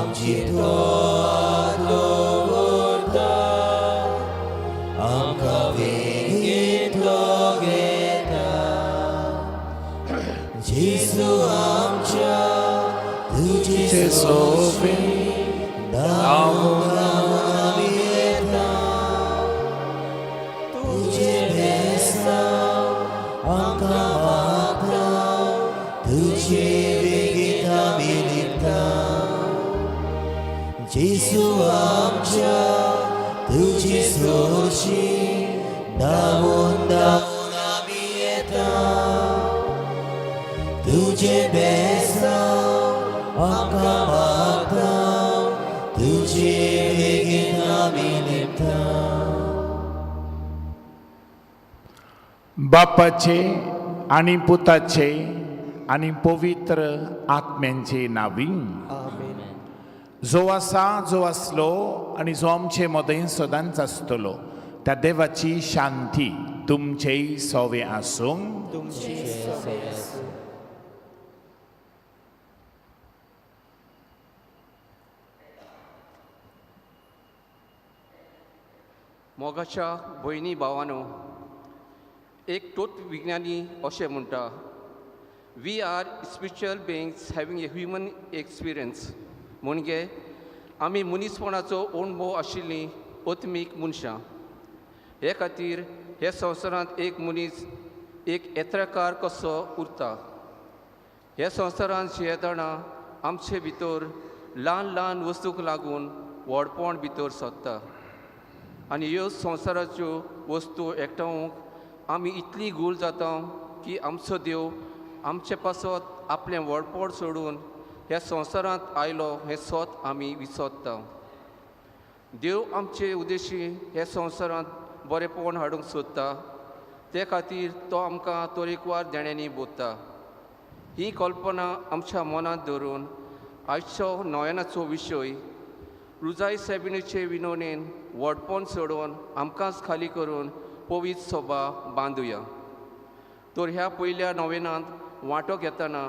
आमची तो हात दवरता, आमकां वेंगेंत तो घेता. जेजू आमच्या तुजे सोबे धांवून धांवून आमी येता, तुजें बेसांव आमकां मागता, तुजे वेगीत आमी लिपता. जेजू आमच्या तुजे सोरशी धांवून धांवून आमी येता, तुजें बेसांव आमकां मागता, तुजे वेगीत आमी लिपता. बापाचे आनी पुताचे आनी पवित्र आत्म्यांचे नावी. आमेन. जो आसा, जो आसलो आनी जो आमचे मदें सदांच आसतलो त्या देवाची शांती तुमचेय सोवे आसूं. तुमची सवे आसूं. मोगाच्या भयणी भावानो, एक तत्वविज्ञानी अशें म्हणटा, "We are spiritual beings having a human experience." म्हणजे आमी मनीसपणाचो अणभव आशिल्लीं आत्मीक मनशां. हे खातीर हे संवसारांत एक मनीस एक येत्राकार कसो उरता. हे संवसारांत जियेतना आमचे भितर ल्हान ल्हान वस्तूंक लागून व्हडपण भितर सरता आनी ह्यो संवसाराच्यो वस्तू एकठावंक आमी इतली गूल जाता की आमचो देव आमचे पासत आपलें व्हडपण सोडून ह्या संवसारांत आयलो हें सत आमी विसरता. देव आमचे उद्देशी ह्या संवसारांत बरेपण हाडूंक सोदता. ते खातीर तो आमकां तरेकवार देण्यांनी बोधता. ही कल्पना आमच्या मनांत धरून आयचो नोवेनाचो विशय रुजाय सायबिणीचे विनवणेन व्हडपण सोडून आमकांच खाली करून पवित्र सभा बांदुया. तर ह्या पयल्या नोवेनांत वांटो घेतना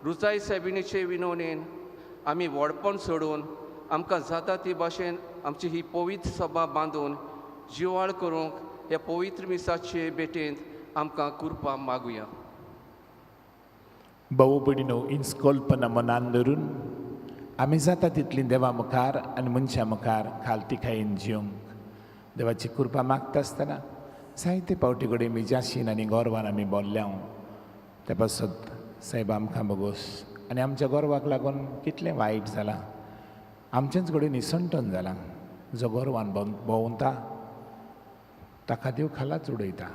रुजाय सायबिणीचे विनवणेन आमी व्हडपण सोडून आमकां जाता ती भाशेन आमची ही पवित्र सभा बांदून जिवाळ करूंक ह्या पवित्र मिसाचे भेटेंत आमकां कृपा मागुया. भाऊ भयणीनो, हीच कल्पना मनान धरून आमी जाता तितली देवा मुखार आनी मनशां मुखार खालतीकायेन जिवंक देवाची कृपा मागता आसतना जायते फावटी कडेन मिजाशीन आनी गोरवान आमी बोल्ल्या. त्या पासत सायबा आमकां भोगोस आनी आमच्या गोरवाक लागून कितलें वायट जालां, आमचेंच कडेन निसंटन जालां. जो गोरवान भोंवता ताका देव खालाच उडयता,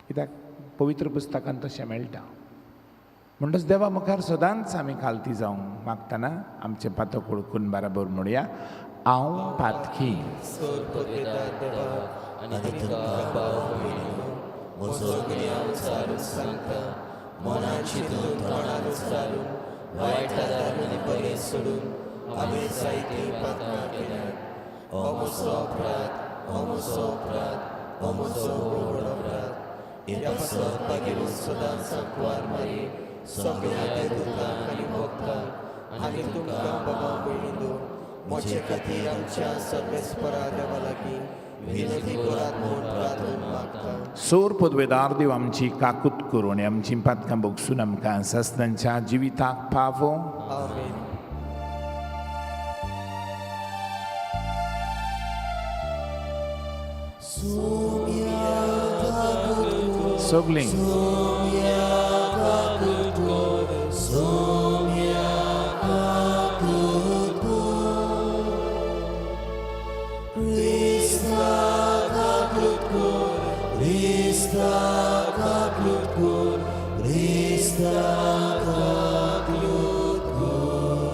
कित्याक पवित्र पुस्तकान तशें मेळटा. म्हणटच देवा मुखार सदांच आमी खालती जावंक मागतना आमचें पातक वळखून बराबर म्हणया, हांव पातकी. सोर पदवेदार देवाक आनी तुमकां भाव भयणीनो म्हजो गुन्यांव उचारून सांगता. मनान चिंतून, तोंडान उच्चारून, वायट आदार आनी बरें सोडून हांवें जायतीं पातकां केल्यात. हो म्हजो अपराध, हो म्हजो अपराध, हो म्हजो व्हड अपराध. हे पासत भागेवंत सदांच सांकवार मारी, सगळ्या देवदूतांक आनी भक्तांक आनी तुमकां बाबा भयणीनो म्हजे खातीर आमच्या सर्वेस्परा देवा लागीं विनंती करात म्हूण प्रार्थून मागता. सोर पदवेदार देव आमची काकूत करूं आनी आमची पातकां भोगसून आमकां सस्नांच्या जिविताक पावो. आमेन. सगळीं. सोम्या काकूत कर, सोम्या काकूत कर, क्रिस्ता काकूत कर, क्रिस्ता काकूत कर, क्रिस्ता काकूत कर,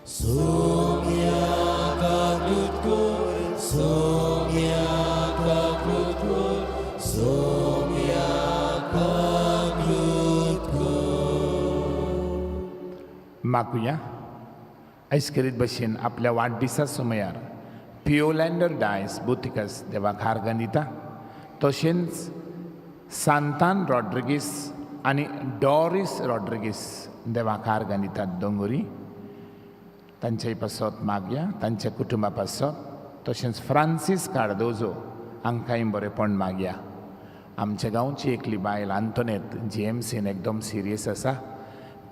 सोम्या काकूत कर, सोम्या काकूत कर, सोम्या काकूत कर. मागुया. आयज करीत भशेन आपल्या वाडदिसा समयार पिओलँडर डायस बुतिकस देवाक आर्गां दिता. तशेंच सांतान रॉड्रिगीस आनी डॉरीस रॉड्रिगीस देवाक आर्गां दितात दोंगरी. तांचे पासत मागया, तांच्या कुटुंबा पासत. तशेंच फ्रांसीस कार्दोजो हांकांय बरेंपण मागया. आमच्या गांवची एकली बायल आंतोनेत जीएमसीन एकदम सिरियस आसा,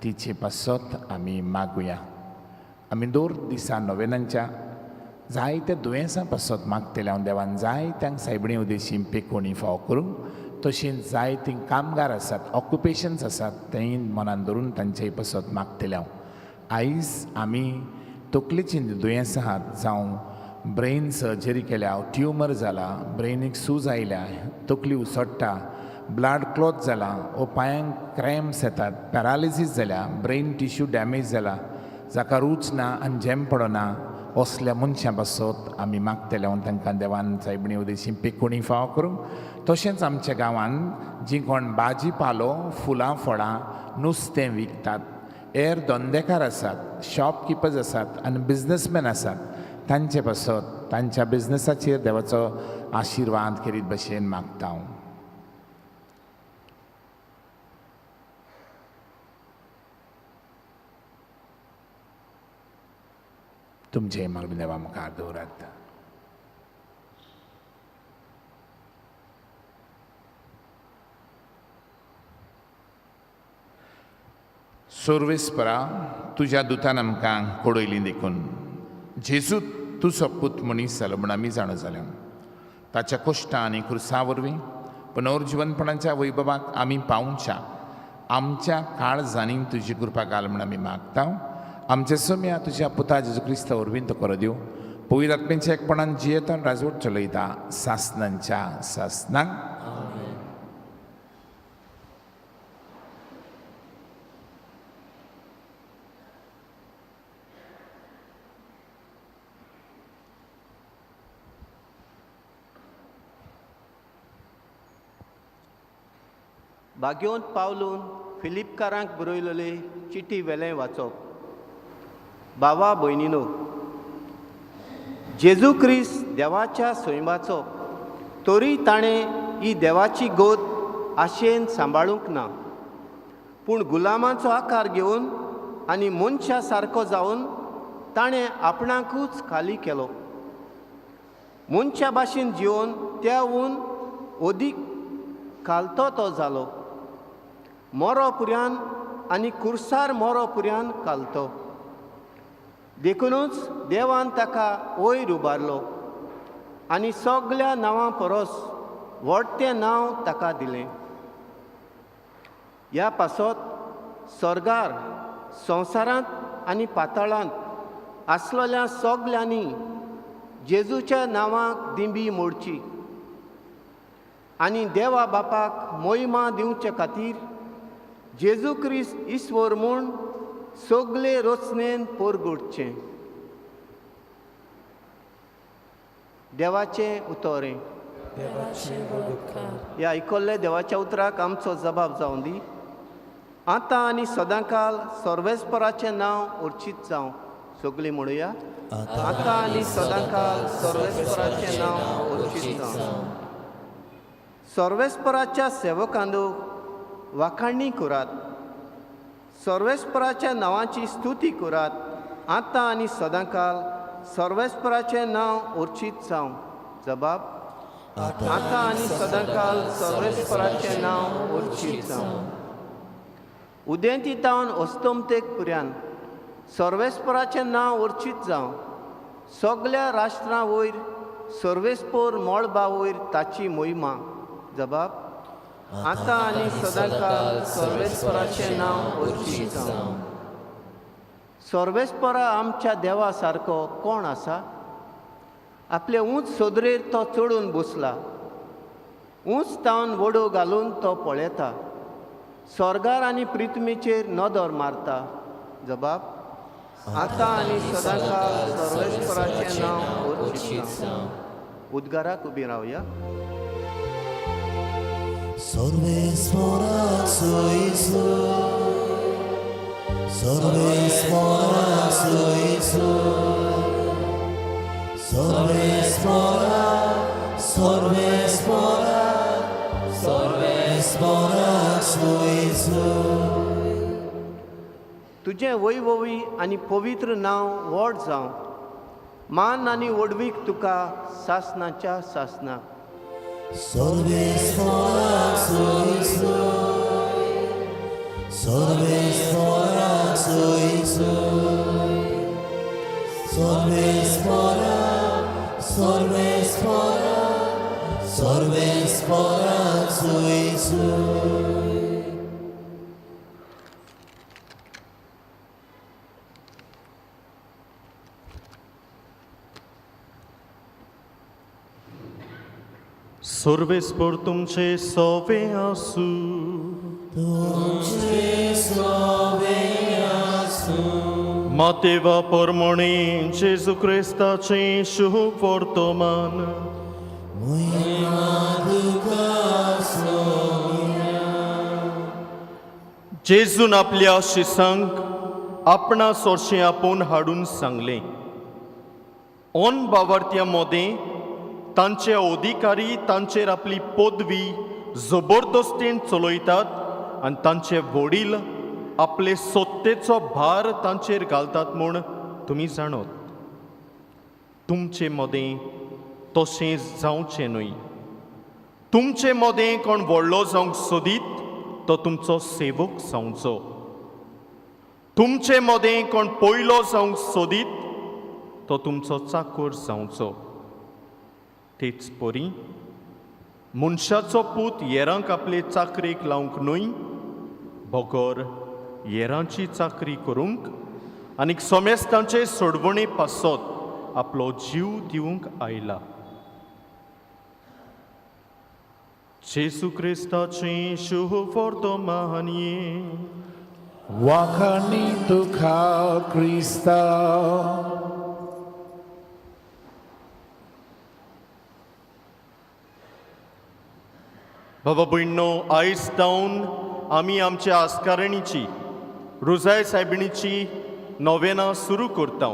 तिचे पासत आमी मागुया. आमी दर दिसा नोवेनांच्या जायत्या दुयेंसां पासत मागतले. हांव देवान जायत्यांक सायबणी उदेशी पेकोणी फावो करूंक. तशींच जायतीं कामगार आसात, ऑक्युपेशन्स आसात, तेंय मनान धरून तांचे पासत मागतले. हांव आयज आमी तकलेचीं दुयेंसां आहात, जावं ब्रेन सर्जरी केल्या, ट्युमर जाला, ब्रेनीक सूज आयल्या, तकली उसडटा, ब्लड क्लॉट जाला वो पांयांक क्रॅम्प्स येतात, पॅरालिसीस जाल्या, ब्रेन टिश्यू डॅमेज जाला, जाका रूच ना आनी झेम पडना, असल्या मनशां पासत आमी मागतले. हांव तांकां देवान सायबणी उदेशी पेकोणी फावो करूंक. तशेंच आमच्या गांवांत जीं कोण भाजी पालो, फुलां फळां, नुस्तें विकतात, हेर धंदेकार आसात, शॉपकिपर्स आसात आनी बिजनसमॅन आसात, तांचे पासत तांच्या बिजनसाचेर देवाचो आशिर्वाद करीत भशेन मागता हांव. तुमचें मागणें देवा मुखार दवरात. सर्वेस्परा, तुज्या दुतान आमकां कोडयली देखून जेजू तुजो पूत मनीस जालो म्हूण आमी जाणा जाल्या. ताच्या कश्टां आनी क्रुसा वरवीं पुनर्जिवनपणाच्या वैभवाक आमी पावच्या आमच्या काळजांनी तुजी कृपा घाल म्हूण आमी मागता. आमच्या सोम्या तुज्या पुता जेजू क्रिस्ता वरवीं तो करो दिवं. पवित्र आत्म्याच्या एकपणान जियेता राजवट चलयता सासनांच्या सासनांक. भाग्योंत पावलून फिलिपकारांक बरयलेले चिटी वेलें वाचप. बाबा भयणीनो, जेजू क्रिस्त देवाच्या सैमाचो तरी ताणें ही देवाची गोत आशेन सांबाळूंक ना, पूण गुलामाचो आकार घेवन आनी मनशा सारको जावन ताणें आपणाकूच खाली केलो. मनशा भाशेन जिवन त्याहून अदीक खालतो तो जालो. मोरो पुऱ्यान आनी कुर्सार मोरो पुऱ्यान घालतो. देखुनूच देवान ताका वयर उबारलो आनी सगल्या नांवां परस व्हडतें नांव ताका दिलें. ह्या पासत स्वर्गार, संवसारांत आनी पाताळांत आसलेल्या सगल्यांनी जेजूच्या नांवाक दिंबी मोडची आनी देवा बापाक मोहिमा दिवचे खातीर जेजू क्रिस्त ईश्वर म्हूण सगले रचनेन परगटचें. देवाचें उतरें. ह्या आयकल्ले देवाच्या उतराक आमचो जबाब जावं दी. आतां आनी सदांकाल सर्वेस्पराचें नांव अर्चीत जावं. सगळीं म्हणुया, आतां आनी सदांकाल सर्वेस्पराचें नांव अर्चीत जावं. सर्वेस्पराच्या सेवकांनो वाखाणणी करात, सर्वेस्पराच्या नांवाची स्तुती करात. आतां आनी सदांकाल सर्वेस्पराचें नांव अर्चीत जावं. जबाब, आतां आनी सदांकाल सर्वेस्पराचें नांव अर्चीत जावं. उदेंती तावन अस्तमतेक पुऱ्यान सर्वेस्पराचें नांव अर्चीत जावं. सगल्या राष्ट्रां वयर सर्वेस्पर मळबा वयर ताची मोहिमा. जबाब, आतां आनी सदांकाल सर्वेस्पराचें नांव अर्चीत जावं. सर्वेस्परा आमच्या देवा सारको कोण आसा? आपले उंच सोदरेर तो चडून बसला, उंच तावन वडो घालून तो पळयता, स्वर्गार आनी पृथ्वीचेर नदर मारता. जबाब, आतां आनी सदांकाल सर्वेस्पराचें नांव अर्चीत जावं. उद्गाराक उबी रावया. सर्वेस्पराक सोयसो, सर्वेस्पराक सोयसो, सर्वेस्पराक, सर्वेस्पराक, सर्वेस्पराक सोयसो. तुजें वैभवी आनी पवित्र नांव व्हड जावं. मान आनी व्हडवीक तुका सासनाच्या सासना. सर्वेस्पराक सोय सोय, सर्वेस्पराक सोय सोय, सर्वेस्पराक, सर्वेस्पराक, सर्वेस्पराक सोय सोय. सर्वेस्पर तुमचे सोवे आसू. तुमचे सोवे आसूं. मातेवा परमणे जेजू क्रिस्ताचें शुभ वर्तमान. महिमा तुका सोम्या. जेजून आपल्या शिसांक आपणा सोरशें आपोवन हाडून सांगलें, ऑन बावार्थ्यां मोदें तांचे अधिकारी तांचेर आपली पदवी जबरदस्तीन चलयतात आनी तांचे वडील आपले सत्तेचो भार तांचेर घालतात म्हूण तुमी जाणत. तुमचे मदें तशें जावचें न्हय. तुमचे मदें कोण व्हडलो जावंक सोदीत तो तुमचो सेवक जावचो. तुमचे मदें कोण पयलो जावंक सोदीत तो तुमचो चाकोर जावचो. तेच परी मनशाचो पूत येरांक आपले चाकरेक लावंक न्हय, बगर येरांची चाकरी करूंक आनी सोमेस्तांचे सोडवणे पासत आपलो जीव दिवंक आयला. जेजू क्रिस्ताचें शुभ वर्तमान. वाखाणी तुका क्रिस्ता. बाबा भयणो, आयज जावन आमी आमच्या आस्कारणीची रुजाय सायबिणीची नोवेनां सुरू करता.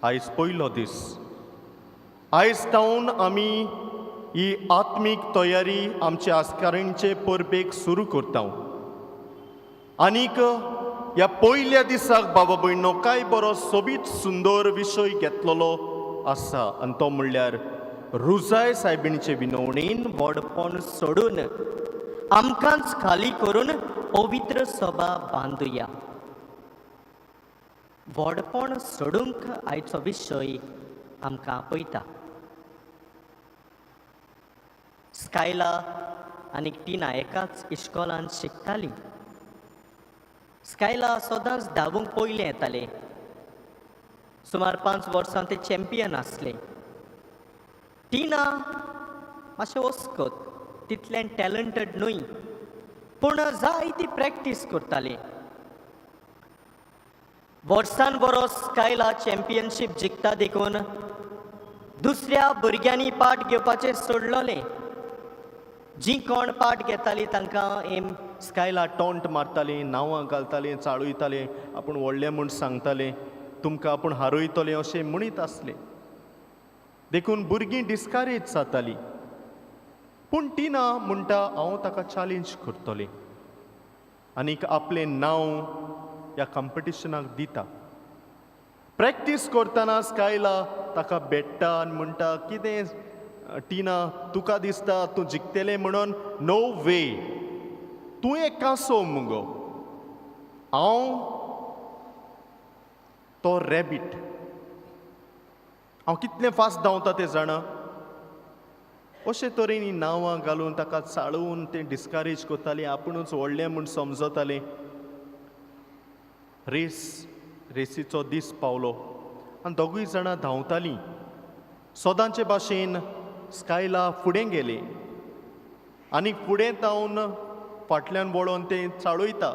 आयज पयलो दीस. आयज जावन आमी ही आत्मीक तयारी आमच्या आस्कारणीचे परबेक सुरू करता. आनीक ह्या पयल्या दिसाक बाबा भयणो काय बरो सोबीत सुंदर विशय घेतलेलो आसा आनी तो म्हणल्यार रुजाय सायबिणीचे विनवणेन व्हडपण सोडून आमकांच खाली करून पवित्र सभा बांदुया. व्हडपण सोडूंक आयचो विशय आमकां आपयता. स्कायला आनी टिना एकाच इश्कोलान शिकतालीं. स्कायला सदांच धांवूंक पयलें येतालें. सुमार 5 वर्सां तें चॅम्पियन आसलें. टिना मातशें वस्कत, तितलें टॅलंटेड न्हय, पूण जायती प्रॅक्टीस करताली. वर्सान वरोस स्कायला चॅम्पियनशीप जिखता देखून दुसऱ्या भुरग्यांनी पार्ट घेवपाचें सोडलोलें. जीं कोण पार्ट घेतालीं तांकां एम स्कायला टॉन्ट मारतालीं, नांवां घालतालीं, चाळयतालीं, आपूण व्हडलें म्हूण सांगतालें, तुमकां आपूण हारयतलें अशें म्हणीत आसलें. देखून भुरगीं डिस्करेज जातालीं. पूण टिना म्हणटा हांव ताका चॅलेंज करतलें आनीक आपलें नांव ह्या कॉम्पिटिशनाक दिता. प्रॅक्टीस करतना स्कायला ताका भेट्टा आनी म्हणटा, कितें टिना तुका दिसता तूं जिखतलें म्हणून? नो वे, तूं एक कांसव मुगो, हांव तो रॅबीट, हांव कितलें फास्ट धांवता तें जाणा. अशे तरेन ही नांवां घालून ताका चाळोवन तें डिस्करेज करतालीं, आपुणूच व्हडलें म्हूण समजतालें. रेसीचो दीस पावलो आनी दोगूय जाणां धांवतालीं. सदांचे भाशेन स्कायला फुडें गेलें आनी फुडें धांवन फाटल्यान वळोन तें चाळयता,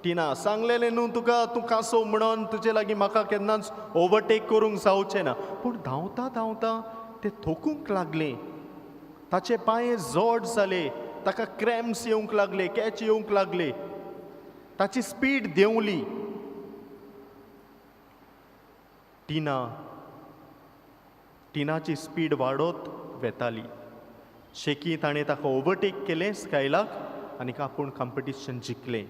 टिना सांगलेलें न्हू तुका तूं कांसव म्हणून, तुजे लागीं म्हाका केन्नाच ओवरटेक करूंक जावचें ना. पूण धांवता धांवता तें थकूंक लागलें, ताचे पांय जड जाले, ताका क्रॅम्स येवंक लागले, कॅच येवंक लागले, ताची स्पीड देंवली. टिनाची स्पीड वाडत वेताली. शेकी ताणें ताका ओवरटेक केलें स्कायलाक आनी आपूण कॉम्पिटिशन जिखलें.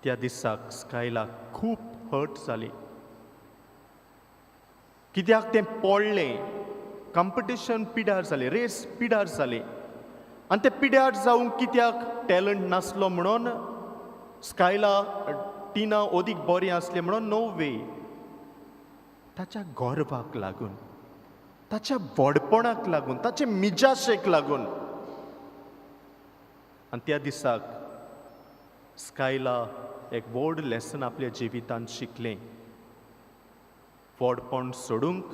त्या दिसाक स्कायलाक खूब हर्ट जाली. कित्याक तें पडलें, कॉम्पिटिशन पिड्यार जालें, रेस पिड्यार जालें. आनी तें पिड्यार जावंक कित्याक टॅलंट नासलो म्हणून, स्कायला टिना अदीक बरें आसलें म्हणून? नो वे. ताच्या गर्वाक लागून, ताच्या व्हडपणाक लागून, ताचे मिजाशेक लागून. आनी त्या दिसाक स्कायला एक व्हड लेसन आपल्या जिवितांत शिकलें. व्हडपण सोडूंक,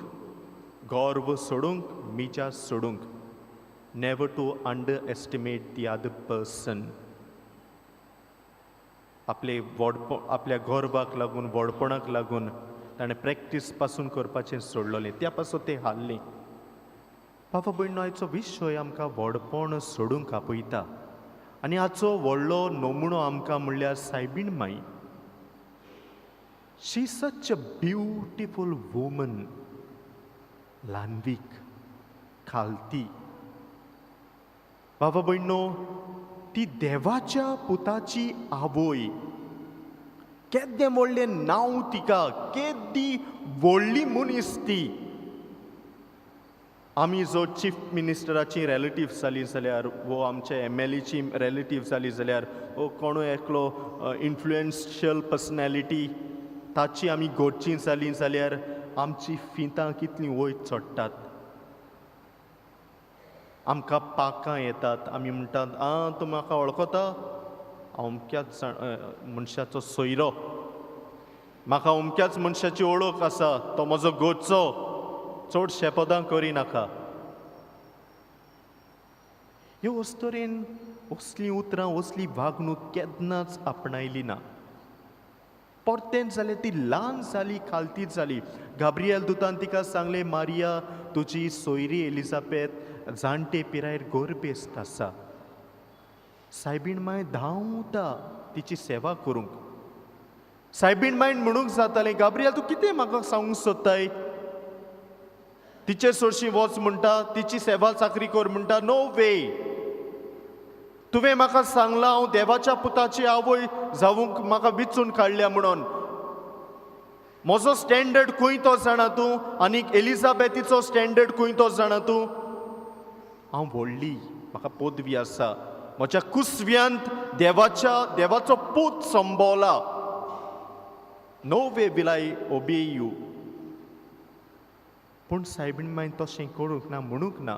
गर्व सोडूंक, मिजास सोडूंक. Never to underestimate the other person. आपले व्हडप आपल्या गर्वाक लागून, व्हडपणाक लागून ताणें प्रॅक्टीस पासून करपाचें सोडलोलें. त्या पासून तें हारलें. बाबा भयणो, आयचो विशय आमकां व्हडपण सोडूंक आपयता आनी हाचो व्हडलो नमुनो आमकां म्हणल्यार सायबीण माई. She such a beautiful woman. ल्हानवीक, खालती. बाबा भयणो, ती देवाच्या पुताची आवय. केदें व्हडलें नांव तिका, केदी व्हडली मनीस ती. आमी जर चीफ मिनिस्टराची रिलेटीव जाली जाल्यार, वो आमच्या एमएलएची रिलेटीव जाली जाल्यार, वो कोणूय एकलो इन्फ्लुएन्शियल पर्सनॅलिटी ताची आमी घरचीं जालीं जाल्यार, आमची फिंतां कितलीं वयर चडटात, आमकां पाकां येतात. आमी म्हणटात, आं, तूं म्हाका वळखता, हांव अमक्याच मनशाचो सोयरो, म्हाका अमक्याच मनशाची वळख आसा, तो म्हजो घरचो, चड शेपदां करिनाका. ह्यो अस्तरेन असलीं उतरां, असली वागणूक केन्नाच आपणायली ना. परतेंच जालें, ती ल्हान जाली, खालती जाली. गाब्रियल दुतान तिका सांगलें, मारिया, तुजी सोयरी एलिजाबेथ जाणटे पिरायेर गोरबेस्त आसा. सायबीण माय धांवता तिची सेवा करूंक. सायबीण मायन म्हणूंक जातालें, गाब्रियल, तूं कितें म्हाका सांगूंक सोदताय? तिचे सरशी वच म्हणटा, तिची सेवा चाकरी कर म्हणटा? नो वे. तुवें म्हाका सांगलां, हांव देवाच्या पुताची आवय जावंक म्हाका विचून काडल्या म्हणून. म्हजो स्टँडर्ड खंय तो जाणा तूं, आनीक एलिजाबेथीचो स्टँडर्ड खंय तो जाणा तूं. हांव व्हडली, म्हाका पदवी आसा, म्हज्या कुसव्यांत देवाचो पूत संबोला. No way will I obey you. पूण सायबीण मायन तशें करूंक ना, म्हणूंक ना.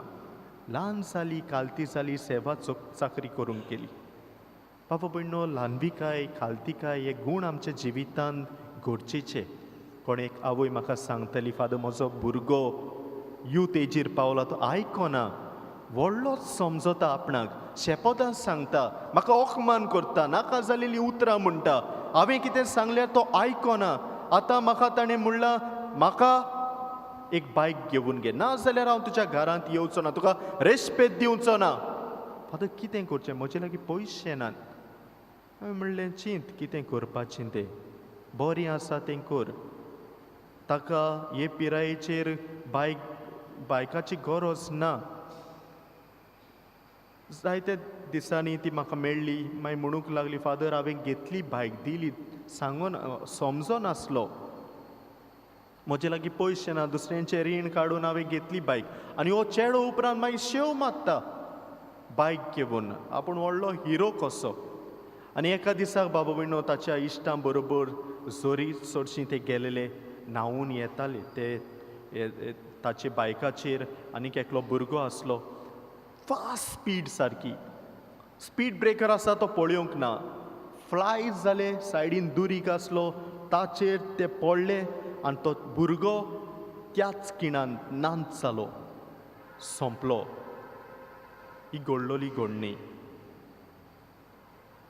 ल्हान जाली, खालती जाली, सेवा चाकरी करूंक गेली. बाबा भयणो, ल्हानविकाय, खालतिकाय हे गूण आमच्या जिवितांत गरजेचे. कोण एक आवय म्हाका सांगताली, फादर, म्हजो भुरगो यूथ एजीर पावला, तो आयकना, व्हडलोच समजता आपणाक, शेपोदां सांगता, म्हाका अकमान करता, नाका जालेलीं उतरां म्हणटा. हांवें कितें सांगल्यार तो आयकना. आतां म्हाका ताणें म्हणलां, म्हाका एक बायक घेवन घे, ना जाल्यार हांव तुज्या घरांत येवचो ना, तुका रेस्पेद दिवचो ना. फादर, कितें करचें? म्हजे लागीं पयशे नात. हांवें म्हणलें, चिंत कितें करपाचें तें, बरें आसा तें कर. ताका हे पिरायेचेर बायकाची गरज ना. जायते दिसांनी ती म्हाका मेळ्ळी. मागीर म्हणूंक लागली, फादर, हांवें घेतली बायक, दिली, सांगून समजनासलो, म्हजे लागीं पयशे ना, दुसऱ्यांचें रीण काडून हांवें घेतली बायक आनी हो चेडो उपरांत मागीर शेव मारता बायक घेवन, आपूण व्हडलो हिरो कसो. आनी एका दिसाक बाबा भयणो, ताच्या इश्टां बरोबर जोरी चडशीं ते गेलेले, न्हांवून येताले ते ताचे बायकाचेर आनीक एकलो भुरगो आसलो. फास्ट स्पीड सारकी, स्पीड ब्रेकर आसा तो पळोवंक ना, फ्लाय जाले, सायडीन दुरीग आसलो ताचेर ते पडले आनी तो भुरगो त्याच खिणान नाच जालो, सोंपलो. ही घडलोली घडणी.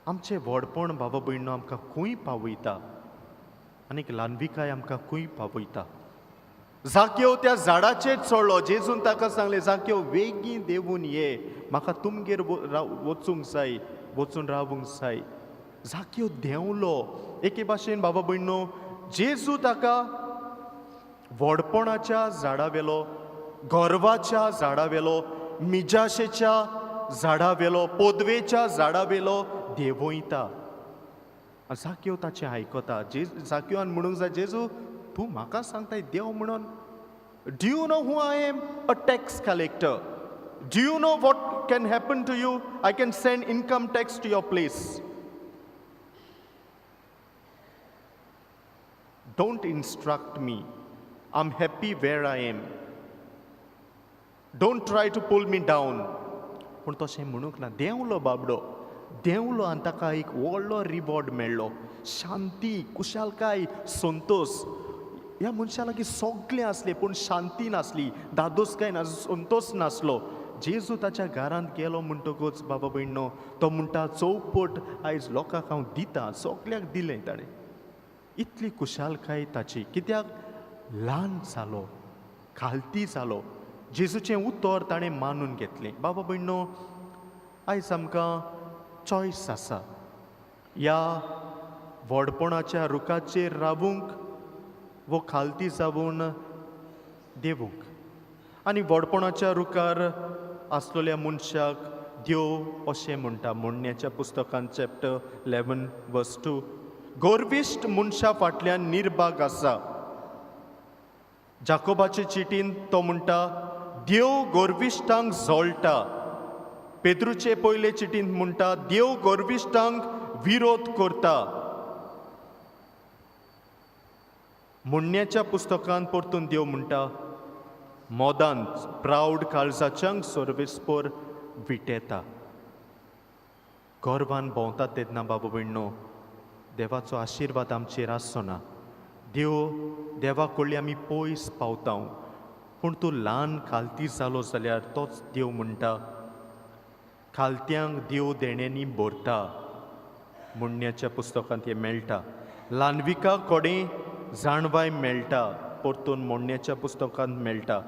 आमचें व्हडपण, बाबा भयणो, आमकां खंय पावयता आनीक ल्हानविकाय आमकां खंय पावयता. जाक्यो त्या झाडाचेर चडलो. जेजून ताका सांगलें, जाक्यो, वेगीं देंवून ये, म्हाका तुमगेर वचूंक जाय, वचून रावूंक जाय. जाक्यो देंवलो. एके भाशेन, बाबा भयणो, जेजू ताका व्हडपणाच्या झाडा वेलो, गर्वाच्या झाडा वेलो, मिजाशेच्या झाडा वेलो, पदवेच्या झाडा वेलो देंवयता. आनी जाक्यो ताचें आयकता. जाक्योन म्हणूंक जाय, जेजू तूं म्हाका सांगताय देव म्हणून? Do you know who I am? A tax collector. Do you know what can happen to you? I can send income tax to your place. Don't instruct me. I am happy where I am. Don't try to pull me down. पूण तशें म्हणूंक ना. देंवलो बाबडो, देंवलो आनी ताका एक व्हडलो रिवॉर्ड मेळ्ळो, शांती, कुशालकाय, संतोश. ह्या मनशा लागीं सगळें आसलें पूण शांती नासली, दादोसकाय नासली, संतोश नासलो. जेजू ताच्या घरांत गेलो म्हणटकूच बाबा भयणो तो म्हणटा, चौपट आयज लोकांक हांव दिता. सगळ्याक दिलें ताणें. इतली कुशालकाय ताची, कित्याक ल्हान जालो, खालती जालो. जेजूचें उतर ताणें मानून घेतलें. बाबा भयणो, आयज आमकां चॉयस आसा, ह्या व्हडपणाच्या रुखाचेर रावूंक वो खालती जावन देवूंक. आनी व्हडपणाच्या रुखार आसलेल्या मनशाक देव अशें म्हणटा म्हणण्याच्या पुस्तकान चॅप्टर 11 वर्स 2, गोरविश्ट मनशा फाटल्यान निर्भाग आसा. जाकोबाचे चिटीन तो म्हणटा, देव गोरविश्टांक जळटा. पेद्रूचे पयले चिटीन म्हणटा, देव गोरविश्टांक विरोध करता. म्हणण्याच्या पुस्तकान परतून देव म्हणटा, मोदान प्रावड काळजाच्यांक सर्वेस्पोर विटेता. गर्वान भोंवतात तेन्ना बाबा भयणो देवाचो आशिर्वाद आमचेर आसना. देव देवा कडली आमी पयस पावता. पूण तूं ल्हान खालती जालो जाल्यार तोच देव म्हणटा, खालत्यांक देव देण्यांनी भरता. म्हणण्याच्या पुस्तकांत हें मेळटा. ल्हानविका कडेन जाणवाय मेळटा, परतून म्हणण्याच्या पुस्तकांत मेळटा.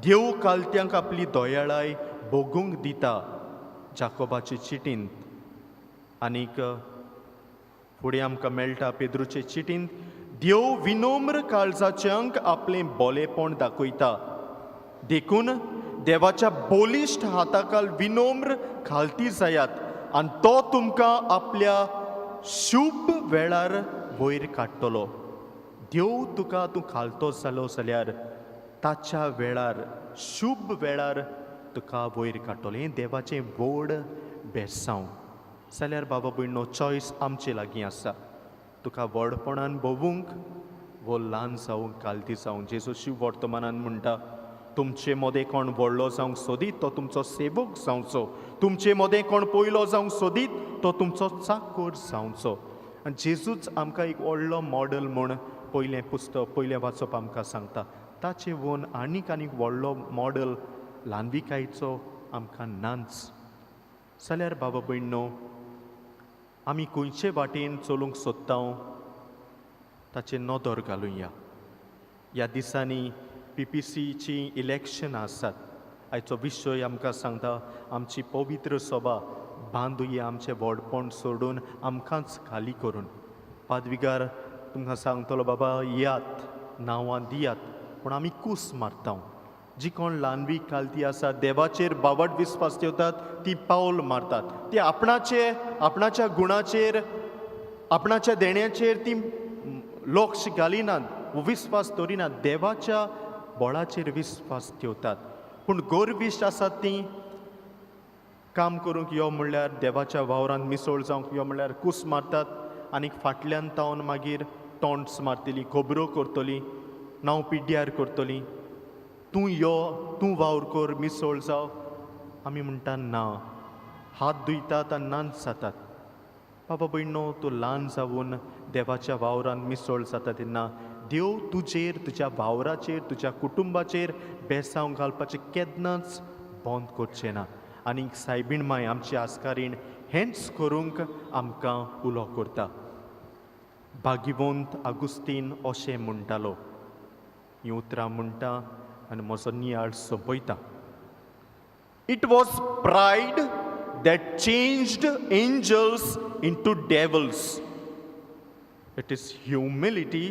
देव खालत्यांक आपली दयाळाय भोगूंक दिता, जाकोबाचे चिटींत. आनीक फुडें आमकां मेळटा पेद्रूचे चिटींत, देव विनम्र काळजाच्यांक आपलें बोलेपण दाखयता. देखून देवाच्या बलिश्ट हाताखाल विनम्र खालती जायात आनी तो तुमकां आपल्या शुभ वेळार वयर काडटलो. देव तुका तूं खालतो जालो जाल्यार ताच्या वेळार, शुभ वेळार तुका वयर काडटलो. हें देवाचें व्हड बेसांव. जाल्यार बाबा भयणो, चॉयस आमचे लागीं आसा, तुका व्हडपणान भोवूंक वो ल्हान जावंक, खालती जावंक. जेजू शिव वर्तमानान म्हणटा, तुमचे मदें कोण व्हडलो जावंक सोदीत तो तुमचो सेवक जावचो, तुमचे मदें कोण पयलो जावंक सोदीत तो तुमचो चाकोर जावचो. आनी जेजूच आमकां एक व्हडलो मॉडल म्हूण पयलें पुस्तक, पयलें वाचप आमकां सांगता. ताचे वोन आनीक आनीक व्हडलो मॉडल ल्हानविकायेचो आमकां नाच. जाल्यार बाबा भयणो, आमी खंयचे वाटेन चलूंक सोदता ताचेर नदर घालुया. ह्या दिसांनी PPCची इलेक्शनां आसात. आयचो विशय आमकां सांगता, आमची पवित्र सभा बांदुया आमचें व्हडपण सोडून, आमकांच खाली करून. पादविगार तुमकां सांगतलो, बाबा येयात, नांवां दियात, पूण आमी कूस मारता. जी कोण ल्हानवी खालती आसा, देवाचेर बावट विस्वास ठेवतात, ती पावल मारतात. ती आपणाचे, आपणाच्या गुणाचेर, आपणाच्या देण्याचेर ती लक्ष घालिनात, विस्वास दवरिनात, देवाच्या बळाचेर विस्वास ठेवतात. पूण गोरविश्ट आसात ती काम करूंक यो म्हणल्यार, देवाच्या वावरांत मिसळ जावंक यो म्हणल्यार कूस मारतात आनी फाटल्यान तावन मागीर टॉन्ट्स मारतली, खबरो करतली, नांव पिड्ड्यार करतली. तूं यो, तूं वावर कर, मिसळ जाव. आमी म्हणटा ना, हात धुयतात आनी नाच जातात. बाबा भयणो, तूं ल्हान जावन देवाच्या वावरांत मिसळ जाता तेन्ना देव तुजेर, तुज्या वावराचेर, तुज्या कुटुंबाचेर बेसांव घालपाचें केन्नाच बंद करचें ना. आनी सायबीण माय आमची आस्कारीण हेंच करूंक आमकां उलो करता. भाग्यवंत आगुस्तीन अशें म्हणटालो, हीं उतरां म्हणटा आनी म्हजो नियाळ सोंपयता. It was pride that changed angels into devils. It is humility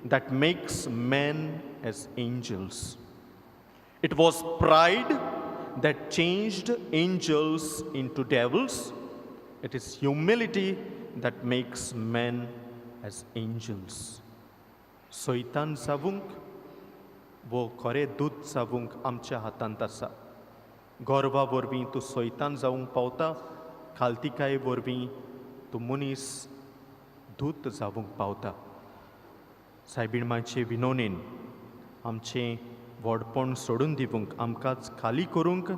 that makes men as angels. It was pride that changed angels into devils. It is humility that makes man as angels. सैतान जावूंक वो खरें दूत जावूंक आमच्या हातांत आसा. गोरवा वरवीं तूं सैतान जावंक पावता, खालतिकाये वरवीं तूं मनीस दूत जावंक पावता. सायबीण मांयचे विनोनेन आमचें व्हडपण सोडून दिवंक, आमकांच खाली करूंक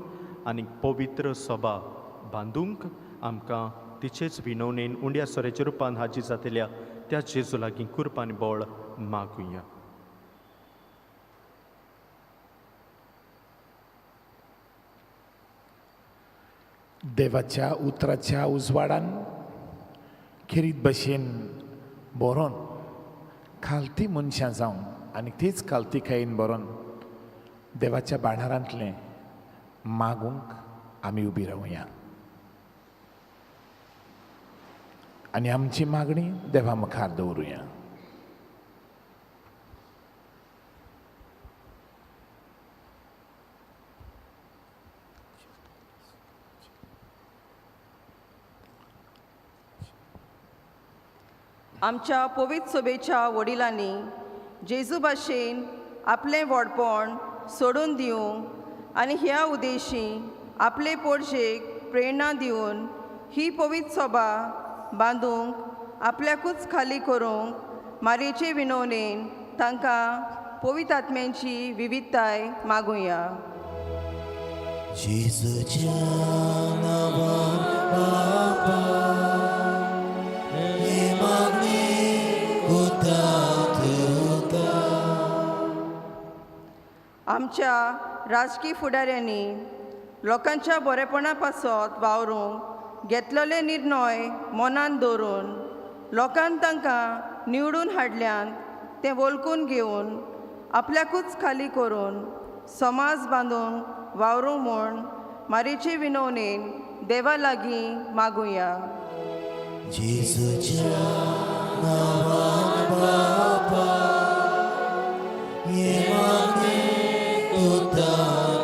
आनी पवित्र सभा बांदूंक आमकां तिचेच विनवणेन उंड्या सोऱ्याच्या रुपान हाजीर जातल्या त्या जेजू लागीं कृपा आनी बळ मागुया. देवाच्या उतराच्या उजवाडान खेरीत भशेन बरोवन खालती मनशां जावन आनी तीच खालतीकायेन बरोवन देवाच्या भांडारांतलें मागूंक आमी उबी रावया आनी आमची मागणी देवा मुखार दवरुया. आमच्या पवित्र सभेच्या वडिलांनी जेजू भाशेन आपलें व्हडपण सोडून दिवंक आनी ह्या उद्देशी आपले पोडशेक प्रेरणा दिवन ही पवित्र सभा बांदूंक आपल्याकूच खाली करूंक मारयेचे विनवणेन तांकां पवित्र आत्म्यांची विविधताय मागुया. जेजूच्या नांवान बापा ही मागणी कोता तुका. आमच्या राजकी फुडाऱ्यांनी लोकांच्या बरेपणा पासत वावरूंक घेतलेले निर्णय मनान दवरून लोकान तांकां निवडून हाडल्यान तें वळखून घेवन आपल्याकूच खाली करून समाज बांदूंक वावरूंक म्हूण मारयेचे विनवणेन देवा लागीं मागुया. जेजूच्या नांवान बापा ही मागणी कोता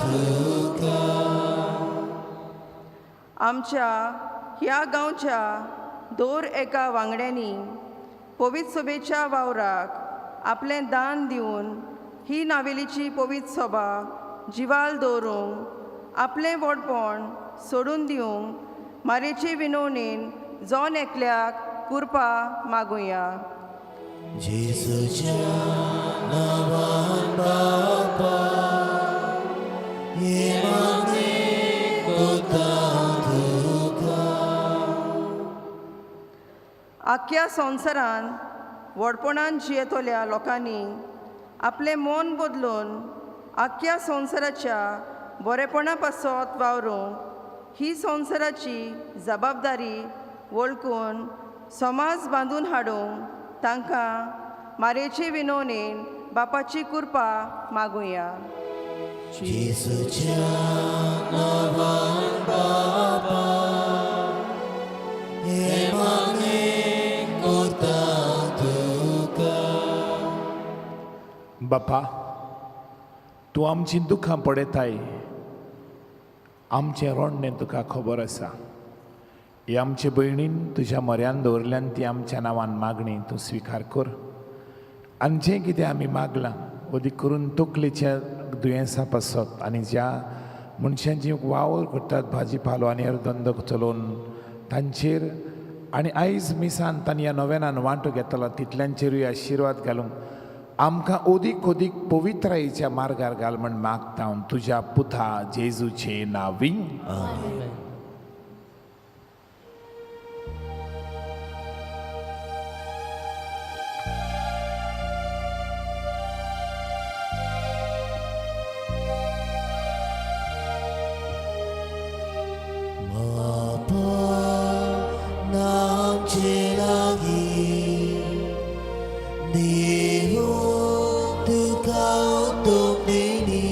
तुका. आमच्या ह्या गांवच्या दर एका वांगड्यांनी पवित्र सभेच्या वावराक आपलें दान दिवन ही नावेलीची पवित्र सभा जिवाल दवरूंक आपलें व्हडपण सोडून दिवंक मारयेचे विनवणेन जण एकल्याक कृपा मागुया. जेजूच्या नांवान बापा ही मागणी कोता तुका. आख्या संवसारान व्हडपणान जियेतल्या लोकांनी आपलें मन बदलून आख्या संवसाराच्या बरेपणा पासत वावरूंक ही संवसाराची जबाबदारी वळखून समाज बांदून हाडूंक तांकां मारयेचे विनवणेन बापाची कृपा मागुया. जेजूच्या नांवान बापा ही मागणी कोता तुका. बापा तूं आमचीं दुखां पळयताय, आमचें रोडणें तुका खबर आसा. ही आमचे भयणीन तुज्या म्हऱ्यान दवरल्यान ती आमच्या नांवान मागणी तूं स्विकार कर आनी जें कितें आमी मागलां अदीक करून तकलेच्या दुयेंसा पासत आनी ज्या मनशांची वावर करतात भाजी पालो आनी हेर धंदो चलोवन तांचेर आनी आयज मिसान तांणी ह्या नव्यानान वांटो घेतलो तितल्यांचेरूय आशिर्वाद घालूंक आमकां अदीक अदीक पवित्रायेच्या मार्गार घाल म्हण मागता हांव तुज्या पुता जेजूचे नांवी. आमचे लागीं देव तुका उत्तम देणी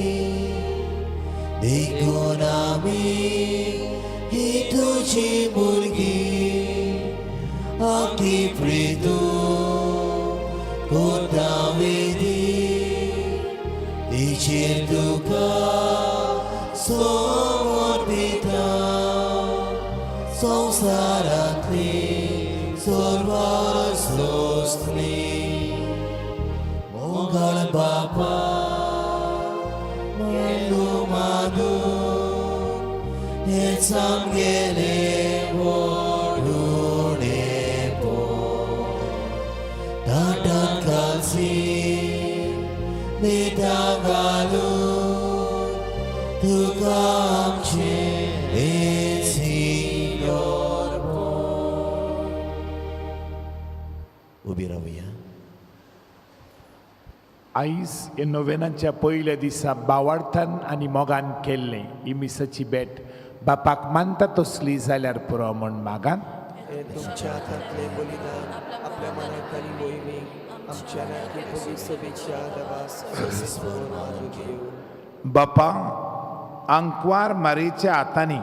देखून आमी ही तुजी भुरगीं आखी प्रेतू कोता वेदी तिचेर तुका समर्पिता संवसारांतली बापा मेलू मागून हेच आमगेलें व्हडुणेपण ताटात घालसी नेता घालून तुका आमचें उबी रावया. आयज हे नोवेनाच्या पयल्या दिसा बावार्थान आनी मोगान केल्लें ही मिसाची भेट बापाक मानता तसली जाल्यार पुरो म्हूण मागान. हे तुमच्या हातांतलें बलिदान आपल्या मनाक आनी मोहिमेक आमच्या पवित्र सभेच्या देवा सर्वेस्पर मानून घेवं. बापा, आंकवार मारेच्या हातांनी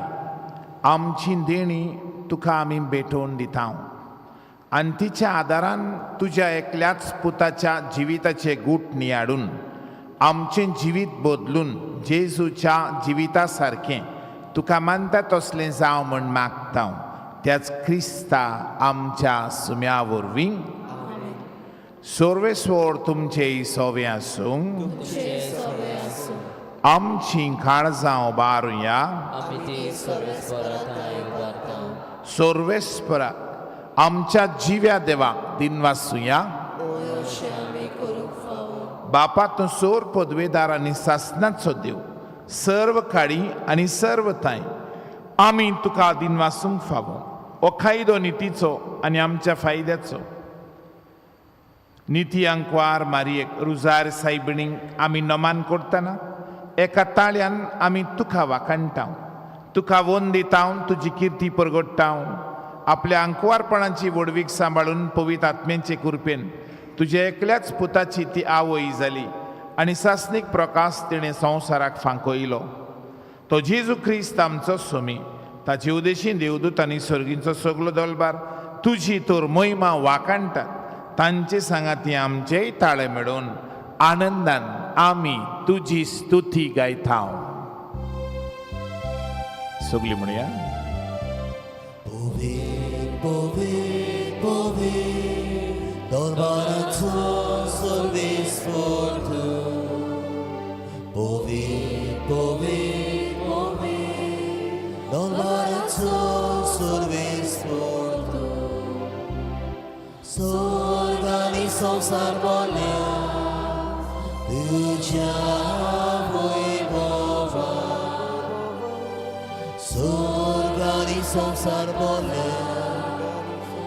आमची देणी तुका आमी भेटोवन दिता आनी तिच्या आदारान तुज्या एकल्याच पुताच्या जिविताचे गूट नियाडून आमचें जिवीत बदलून जेजूच्या जिविता सारकें तुका मानता तसलें जावं म्हूण मागता त्याच क्रिस्ता आमच्या सुम्या वरवीं. सर्वेस्वर तुमचे सोवे आसूं. आमची काळजां उबारुया. सर्वेस्पराक आमच्या जिव्या देवाक दिनवासुया. बापा, तूं सोर पदवेदार आनी सासनाचो देव, सर्व काळी आनी सर्व ताय आमी तुका दिनवासूंक फावो. हो कायदो नितीचो आनी आमच्या फायद्याचो. निती अंकवार मारयेक रुजार सायबिणींक आमी नमान करतना एका ताळ्यान आमी तुका वाखाणटा, तुका वंदिता, तुजी किर्ती परगट्टा. आपल्या अंकवारपणाची व्हडवीक सांबाळून पवित्र आत्म्यांचे कृपेन तुज्या एकल्याच पुताची ती आवय जाली आनी सासनीक प्रकाश तिणें संवसाराक फांकयलो. तो जेजू क्रिस्त आमचो सोमी, ताचे उदेशी देवदूत आनी सर्गींचो सगलो दलबार तुजी तर महिमा वाखाणटात. तांचे सांगाती आमचेय ताळे मेळोवन आनंदान आमी तुजी स्तुती गायता. सगळी म्हणया. पवित्र पवित्र पवित्र दरबाराचो सर्वेस्पर तूं. पवित्र पवित्र पवित्र दरबाराचो सर्वेस्पर तूं. स्वर्ग आनी संवसार भरल्या तुज्या वैभवान. स्वर्ग आनी संवसार भरल्या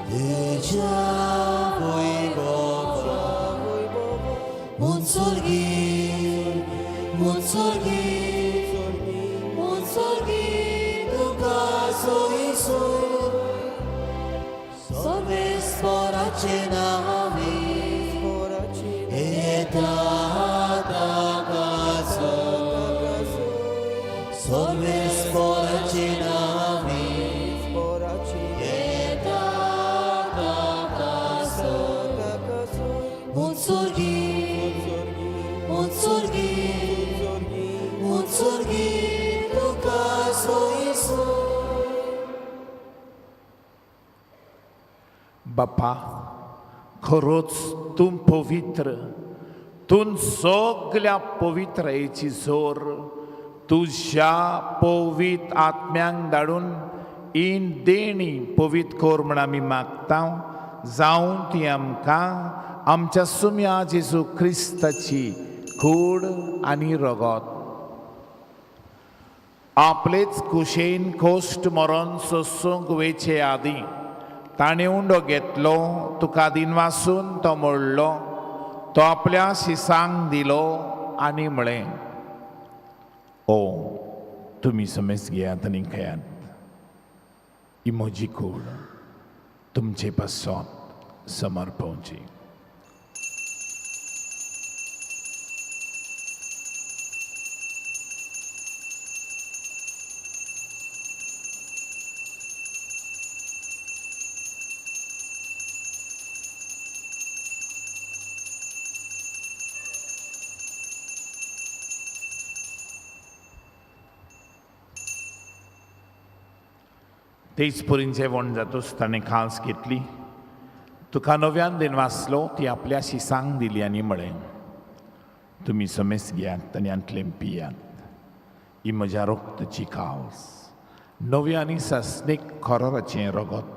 तुज्या वैभवान. उत्सर्गी उत्सर्गी उत्सर्गी तुका सोयी सर्वेस्पराचे नांवे येता ताकाचो. सर्वेस्पराचे नांवे येता ताकाचो. उत्सर्गी उत्सर्गी उत्सर्गी तुका सोयी. बापा, खरोच तूं पवित्र, तूं सगल्या पवित्रायेची जोर तुज्या पवित्र आत्म्यांक धाडून इन देणी पवित्र कर म्हूण आमी मागता. जावं ती आमकां आमच्या सुम्या जेजू क्रिस्ताची कूड आनी रगत. आपलेच कुशेन कोश्ट मरोन सोसूंक वेचे आदीं ताणें उंडो घेतलो, तुका दिनवासून तो मोडलो, तो आपल्या शिसांक दिलो आनी म्हळें, ओ तुमी समेज घेयात आनी खेयात, ही म्हजी कूड तुमचे पासत समर्पवची. तेच पुरीन जेवण जातूच ताणें खास घेतली, तुका नव्यान दिन वाचलो, ती आपल्या शिसांक दिली आनी म्हळें, तुमी समेस घेयात आनी हांतलें पियात. ही म्हज्या रोगताची कावस, नव्या आनी सासणीक खोरोराचें रगत,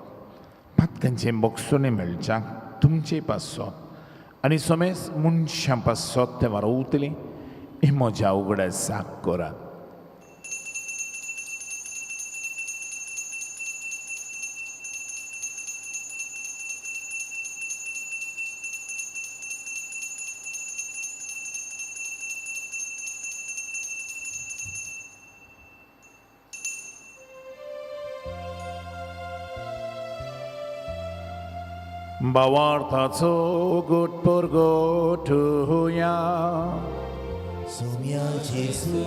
पातकांचें बोगसुणें मेळच्याक तुमचे पासत आनी समेस मनशां पासत तें वारोवतलें. हें म्हज्या उगडासाक करात. भावार्थाचो गोट परगोटुया. सुम्या जेजू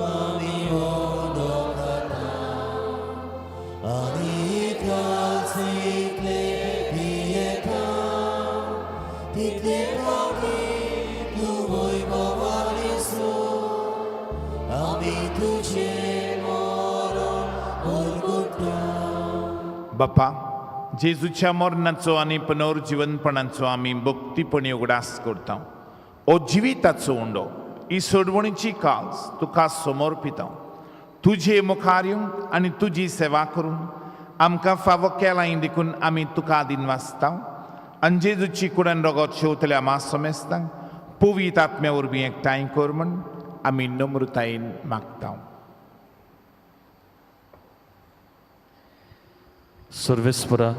आमी ओदोकाता आनी कालसितले पियेता तितले फावटी तूं वैभवान येसू आमी तुजें मरण परगट्टा. बापा, जेजूच्या मरणाचो आनी पुनर्जिवनपणाचो आमी भक्तीपणी उगडास करता. ओ जिविताचो उंडो, ही सोडवणीची काज तुका समर्पिता. तुजे मुखार येवंक आनी तुजी सेवा करूंक आमकां फावो केलां देखून आमी तुका दिनवासता. आनी जेजूची कुडन रगत शेवतल्या मा समेस्तांक पवित्र आत्म्या वरवीं एकठांय कर म्हूण आमी नम्रतायेन मागता. सर्वेस्परा,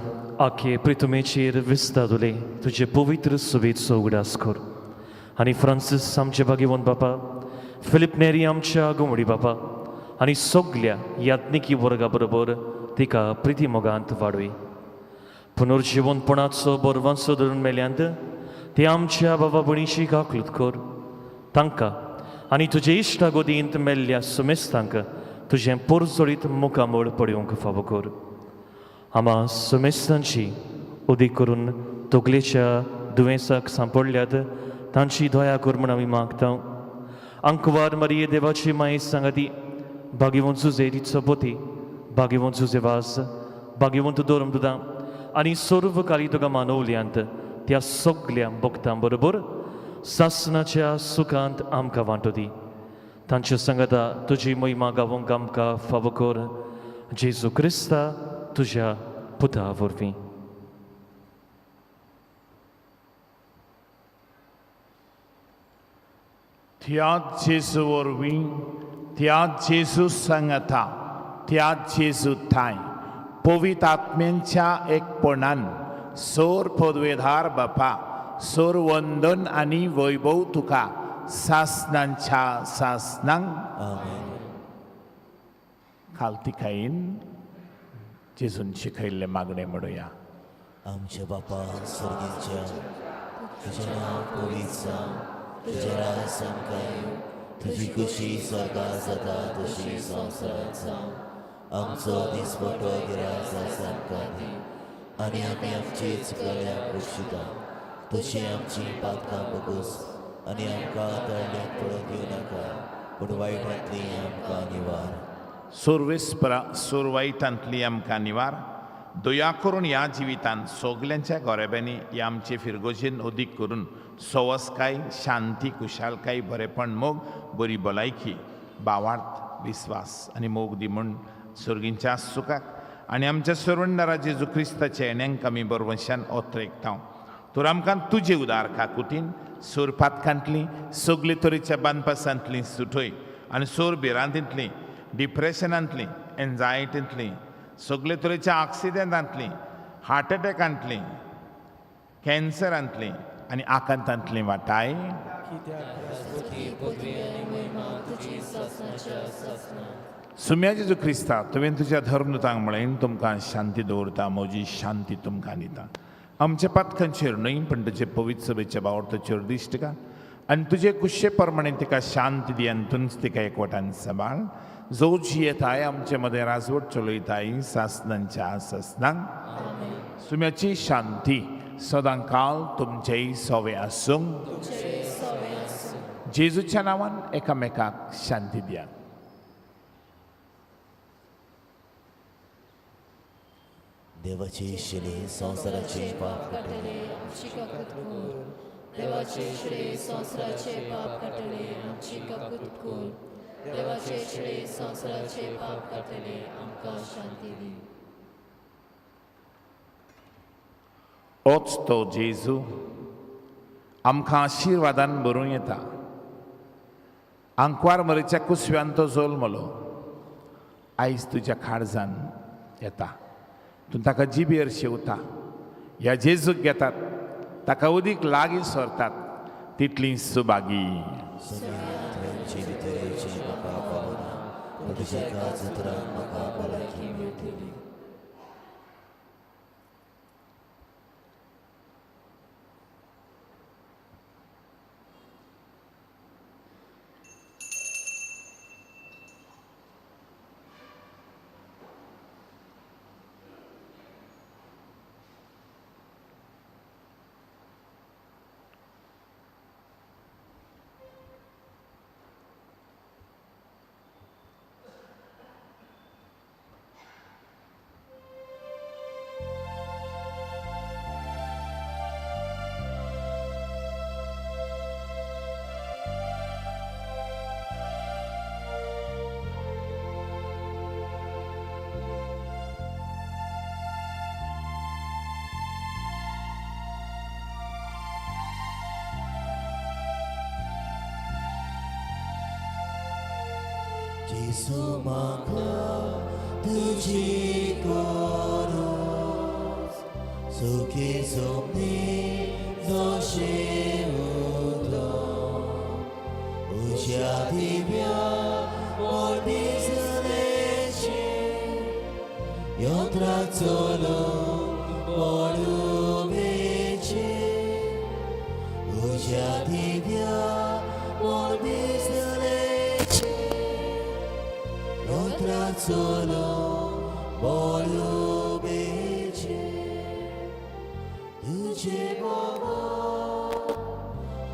आखे प्रितुमेचेर विस्तादुले तुजे पवित्र सुबेचो उगडास कर आनी फ्रांसीस आमचे भागेवंत बापा, फिलीप नेरी आमच्या गुमडी बापा आनी सगल्या याज्ञिकी वर्गा बरोबर तिका प्रिती मोगांत वाडय. पुनर्जिवनपणाचो बरवांचो धरून मेल्यांत ते आमच्या बाबा भयणीची काकलूत कर. तांकां आनी तुजे इश्टागोदींत मेल्ल्या सुमेस्तांक तुजें पोरजोळीत मुखामळ पळोवंक फावो कर. आमा सुमेस्तांची उदीक करून तकलेच्या दुयेंसाक सांपडल्यात तांची दया कर म्हूण आमी मागता. आंकवार मारिये देवाची माये सांगाती, भाग्यवंत जुजे तिचो पती, भाग्यवंत जुजे वास, भाग्यवंत धर्म दुदां आनी सर्व काली तुका मानवल्यांत त्या सगल्या भक्तां बरोबर सासनाच्या सुखांत आमकां वांटो दी. तांच्या सांगाता तुजी महिमा गावोंक आमकां फावो कर. जेजू क्रिस्ता तुज्या पुता वरवीं. त्याच जेजू वरवीं, त्याच जेजू सांगता, त्याच जेजू ठांय पवित्र आत्म्यांच्या एकपणान सोर पदवेधार बापा, सोर वंदन आनी वैभव तुका सासनांच्या सासनांक. आमेन. खालतिकायेन जेजून शिकयल्लें मागणें म्हणुया. आमच्या बापा सर्गीच्या, तुजें नांव पवित्र जावं, तुजें राज आमकां येवं, तुजी खुशी स्वर्गात जाता तशी संवसारांत जावं. आमचो दिसपटो गिरास आमकां दी आनी आमी आमचे चुकल्याक बक्षिता तशी आमची पातकां बगूस आनी आमकां तळण्याक पडून दिवं नाका, पूण वायटांतली आमकां निवार. सुरवेस्परा सुरवायटांतली आमकां निवार. दया करून ह्या जिवितांत सगल्यांच्या गोरेब्यांनी ह्या आमचे फिरगोजेन अदीक करून सवसकाय, शांती, खुशालकाय, बरेपण, मोग, बरी भलायकी, भावार्थ, विस्वास आनी मोग दी म्हूण सर्गींच्या सुखाक आनी आमच्या सरवणदारा जेजू क्रिस्ताच्या येण्यांक आमी बरवंशान ओतरेकता. तर आमकां तुजे उदार काकुतीन सोर पातकांतली सगळे तरेच्या बांदपासांतली सुटय आनी सोर भिरांतींतली, डिप्रेशनांतली, एन्जायटींतली, सगळे तरेच्या आक्सिडेंटांतली, हार्ट एटॅकांतली, कॅन्सरांतली आनी आकांतांतली वाटाय. सुम्या जेजू क्रिस्ता, तुवें तुज्या धर्मदूतांक म्हळें, तुमकां शांती दवरता, म्हजी शांती तुमकां दिता. आमच्या पातकांचेर न्हय पण तुजे पवित्र सभेच्या बावडताचेर दिश्ट घाल आनी तुजे कुशे प्रमाणे तिका शांती दी आनी तूंच तिका एकवटान सांबाळ. जो जियेताय आमचे मदें राजवट चलयताय सासनांच्या सासनांक. सुम्याची शांती सदां काल तुमचेय सोवे आसूं. जेजूच्या नांवान एकामेकाक शांती दियात. देवाची शिली संवसाराचे पाप काडटले, आमची काकूत कर. देवाचे श्रेय संवसाराचे पाप काडटले आमची काकूत कर. देवाचे श्रेय संवसाराचे पाप काडटले आमकां शांती दी. ओच तो जेजू आमकां आशिर्वादान भरून येता. आंकवार मरेच्या कुसव्यान तो जल्मलो, आयज तुज्या काळजान येता. तूं ताका जिबेर शेवता. ह्या जेजूक घेतात, ताका उदीक लागीं सरतात तितलीं सुभागी. जेजू म्हाका तुजी गरज, सुखी सोमनी जशें उदक, उज्या दिव्या दिसलेचें यंत्रा चलूंक पडुबेचें, उज्या दिव्या दिसलेचें यंत्रा चलूंक पडुबेचें. तुजें बगर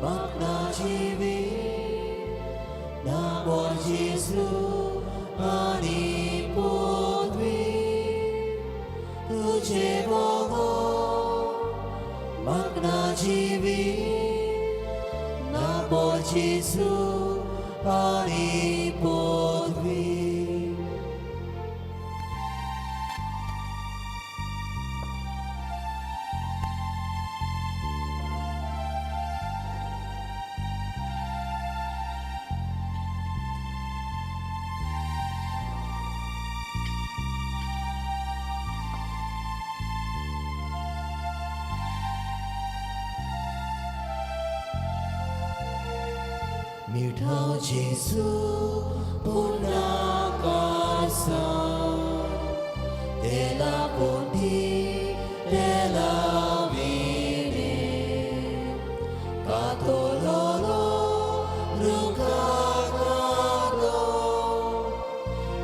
म्हाका ना जिवीत, ना बोर जेजू आनी पदवी. तुजें बगर म्हाका ना जिवीत, ना बोर जेजू आनी पदवी. मिठाव जेजू पुण्या तेला पोटी तेला विणे, कातोलोलो रुखाकालो,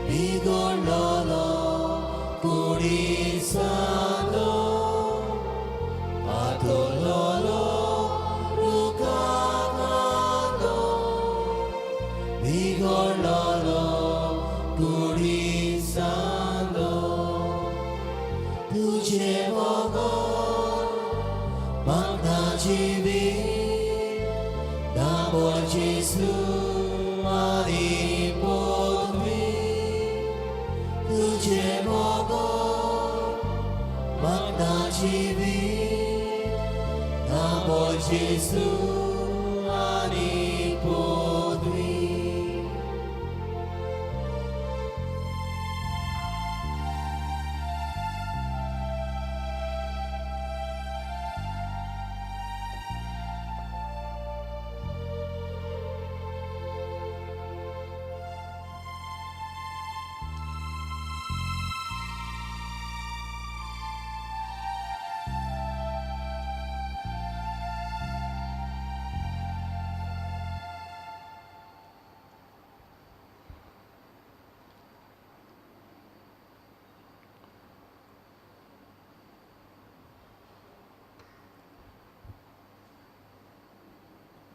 बिगडलोलो कुडीसालो, कातोलोलो रुखाकालो, बिगडलोलो कुडीसालो. तुजें बगर म्हाका ना जिवीत, ना बोर जेजू आनी पदवी. तुजें बगर म्हाका ना जिवीत, ना बोर जेजू आनी पदवी.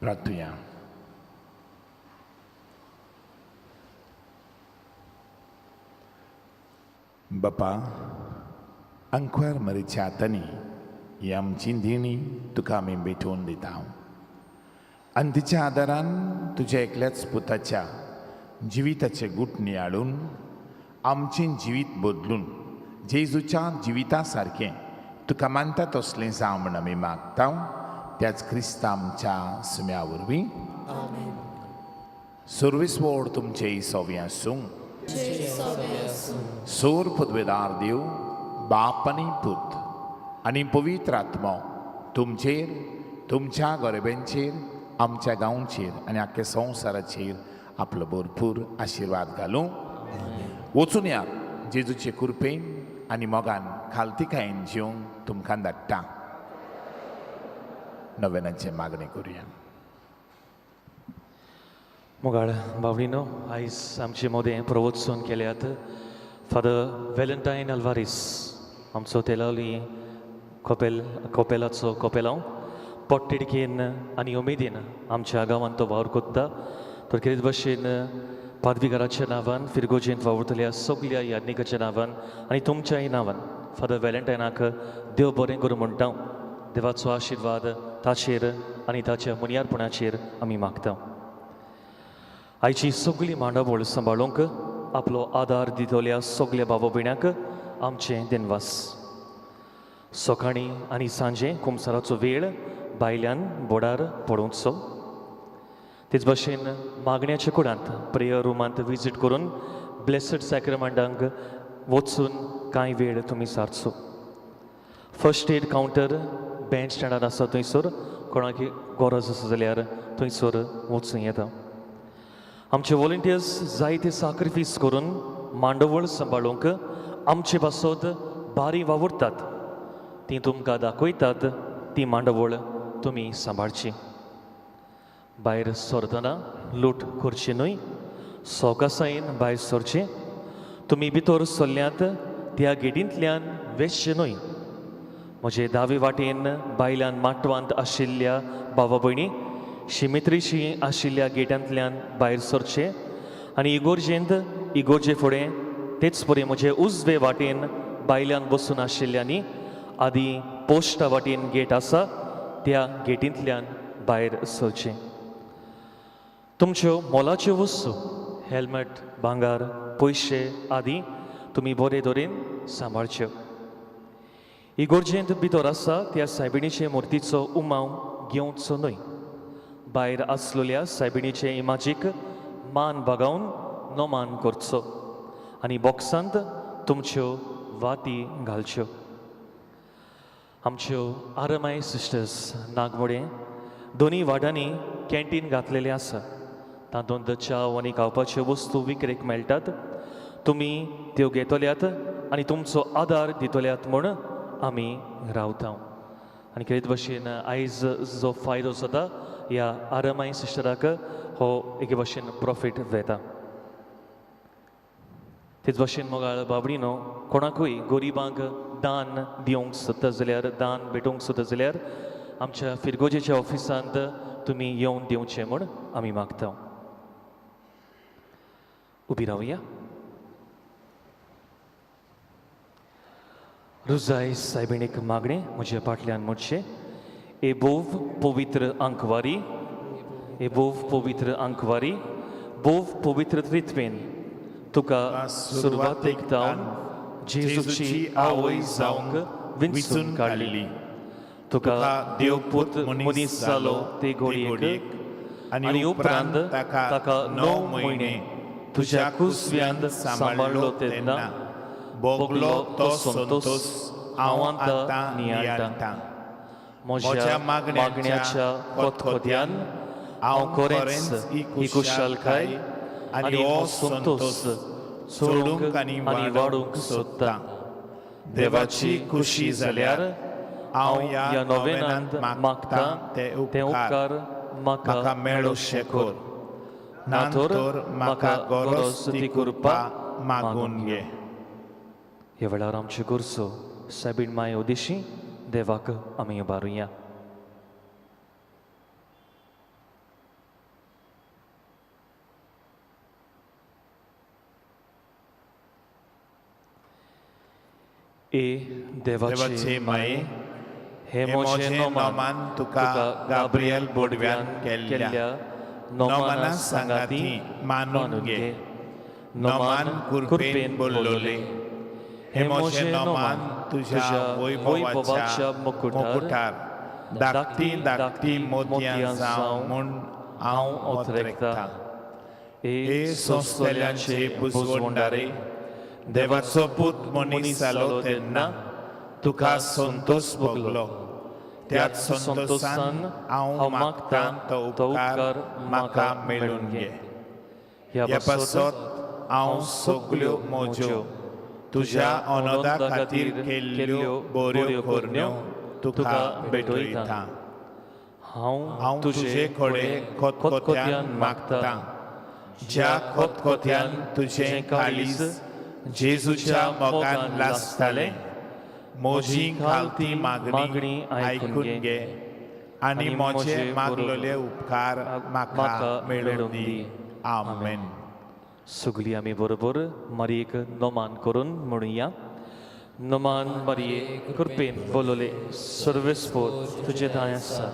प्रार्थुया. बापा, आंकवार मरीच्या हातांनी ही आमची दिणी तुका आमी भेटोवन दिता. आनी तिच्या आदारान तुज्या एकल्याच पुताच्या जिविताचे गूट नियाळून आमचें जिवीत बदलून जेजूच्या जिविता सारकें तुका मानता तसलें जावं म्हण आमी मागता त्याच क्रिस्ता आमच्या सुम्या वरवीं. सर्वीस बोर्ड तुमचे सोवी आसूं. सोर पदवेदार देव बाप आनी पूत आनी पवित्र आत्मो तुमचेर, तुमच्या गोरब्यांचेर, आमच्या गांवचेर आनी आख्ख्या संवसाराचेर आपलो भरपूर आशिर्वाद घालूं. वचून या जेजूचे कृपेन आनी मोगान खालतिकायेन जिवंक तुमकां धाडटा. नव्यानाचे मागणें करुया. मोगाळ बावडीनो, आयज आमचे मोदें प्रवचन केल्यात फादर वेलंटायन अल्वारीस, आमचो तेलावली कोपेल कोपेलाचो कोपेलांव. पोटतिडकेन आनी उमेदीन आमच्या गांवांत तो वावर कोत्ता. तर खेरीत भशेन पादवीगाराच्या नांवान, फिरगोजेंत वावुरतल्या सगल्या याज्ञिकाच्या नांवान आनी तुमच्याय नांवान फादर वेलंटायनाक देव बरें करूं म्हणटा. देवाचो आशिर्वाद ताचेर आनी ताच्या मुनियारपणाचेर आमी मागता. आयची सगळी मांडावळ सांबाळूंक आपलो आदार दितल्या सगल्या बाबा भयणांक आमचें दिनवास. सकाळीं आनी सांजे कुमसाराचो वेळ भायल्यान बोडार पळोवचो. तेच भशेन मागण्याच्या कुडांत प्रेयर रुमांत विजीट करून ब्लेसड सॅक्रमेंटांक वचून कांय वेळ तुमी सारचो. फर्स्ट एड कावंटर बँड स्टँडार आसा, थंयसर कोणाक गरज आसा जाल्यार थंयसर वचूं येता. आमचे वॉलंटियर्स जायते साक्रिफीस करून मांडवळ सांबाळूंक आमचे पासत बारी वावुरतात. ती तुमकां दाखयतात ती मांडवळ तुमी सांबाळची. भायर सरतना लूट करची न्हय, सवकासायेन भायर सरचें. तुमी भितर सरल्यात त्या गेटींतल्यान वेचचें न्हय. म्हजे दावे वाटेन बायल्यान माटवांत आशिल्ल्या भावा भयणी शिमित्रीशी आशिल्ल्या गेटांतल्यान भायर सरचें आनी इगोर्जेंत इगोर्जे फुडें तेच परी म्हजे उजवे वाटेन बायल्यान बसून आशिल्ल्यांनी आदी पोस्टा वाटेन गेट आसा त्या गेटींतल्यान भायर सरचें. तुमच्यो मोलाच्यो वस्तू, हेल्मेट, भांगर, पयशे आदी तुमी बरे तरेन सांबाळच्यो. इगोर्जेंत भितर आसा त्या सायबिणीचे मुर्तीचो उमाव घेवचो न्हय. भायर आसलेल्या सायबिणीचे इमाजीक मान बागावन नमान करचो आनी बॉक्सांत तुमच्यो वाती घालच्यो. आमच्यो आरमाय सिस्टर्स नागमोडे दोनी वाड्यांनी कॅन्टीन घातलेलें आसा. तातूंत च्या आनी खावपाच्यो वस्तू विक्रेक मेळटात. तुमी त्यो घेतल्यात आनी तुमचो आदार दितल्यात म्हूण आमी रावता. आनी खेरीत भशेन आयज जो फायदो जाता ह्या आरमाय सिस्टराक हो एके भशेन प्रॉफीट वेता. तेच भशेन मोगाळ बाबडीनो, कोणाकूय गरिबांक दान दिवंक सोदता जाल्यार, दान भेटोवंक सोदता जाल्यार आमच्या फिरगोजेच्या ऑफिसांत तुमी येवन दिवचें म्हूण आमी मागता. उबी रावया. रुजाय सायबिणीक मागणें म्हज्या फाटल्यान म्हणचें. ए बोव पवित्र आंकवारी, ए बोव पवित्र आंकवारी, बोव पवित्र त्रित्वेन तुका सुरवातेक जावन जेजूची आवय जावंक विंचून काडली. तुका देवपूत मनीस जालो ते घोडयेक आनी उपरांत ताका 9 म्हयने तुज्या कुसव्यांत सांबाळ्ळो तेन्ना भोगलो तो संतोष हांव आतां नियाळटां. म्हज्या मागण्याच्या कोतकोत्यान हांव खरेंच ही कुशालकाय आनी हो संतोष सोडूंक आनी वाडूंक सोदतां. देवाची खुशी जाल्यार हांव ह्या नोवेनांत मागतां ते उपकार म्हाका मेळोशे कर, ना तर म्हाका गरज ती कृपा मागून घे. ह्या वेळार आमच्यो गरजो सायबीण माय उदेशी देवाक आमी उबारुया. ए देवाचे माये, हे म्हजें नोमान तुका गाब्रियल बोडव्यान केल्ल्या नोमाना सांगाती मानून घे. नोमान कृपेन बोल्लोले. हे म्हजें नोमान तुज्या वैभवाच्या मुकुटार धाकटी धाकटी मोतयां जावं म्हूण हांव ओतरेकतां. हे सोंसतल्यांचे बुजवंडारे, देवाचो पूत मनीस जालो तेन्ना तुका संतोष भोगलो. त्याच संतोषान हांव मागतां तो उपकार म्हाका मेळून घे. ह्या पासत हांव सगल्यो म्हज्यो तुज्या अनोदा खातीर केल्ल्यो बऱ्यो करण्यो तुका भेटयतां. हांव तुजे कडेन खतखत्यान मागतां, ज्या खतखत्यान तुजें काळीज जेजूच्या मोगान लासतालें, म्हजी खालती मागणी आयकून घे आनी म्हजे मागलेले उपकार म्हाका मेळून दी. आमेन. सगळीं आमी बरोबर मारयेक नोमान करून म्हणुया. नोमान मारये कृपेन बोलवले सर्वेस्पोर तुजे दाय आसा.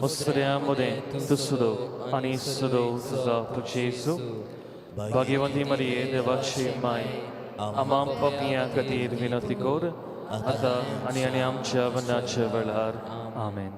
वस्त्र्या मदें तूं सुदो आनी सुदो तुजो जेजू. भाग्यवंती मारये देवाची माय, आमा पापयां खातीर विनंती कर आतां आनी आनी आमच्या मरणाच्या वेळार. आमेन.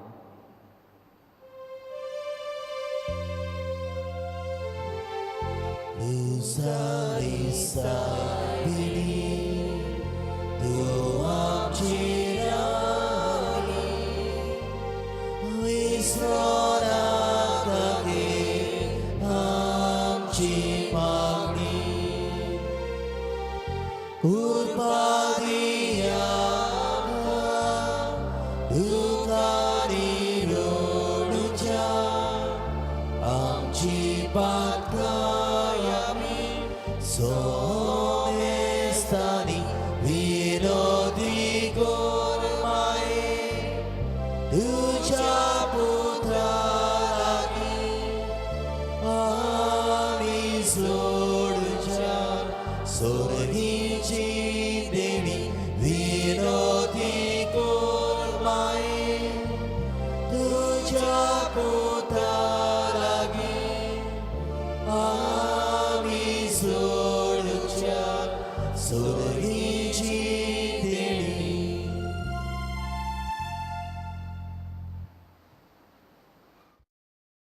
आमची पातकां आमी सोडून.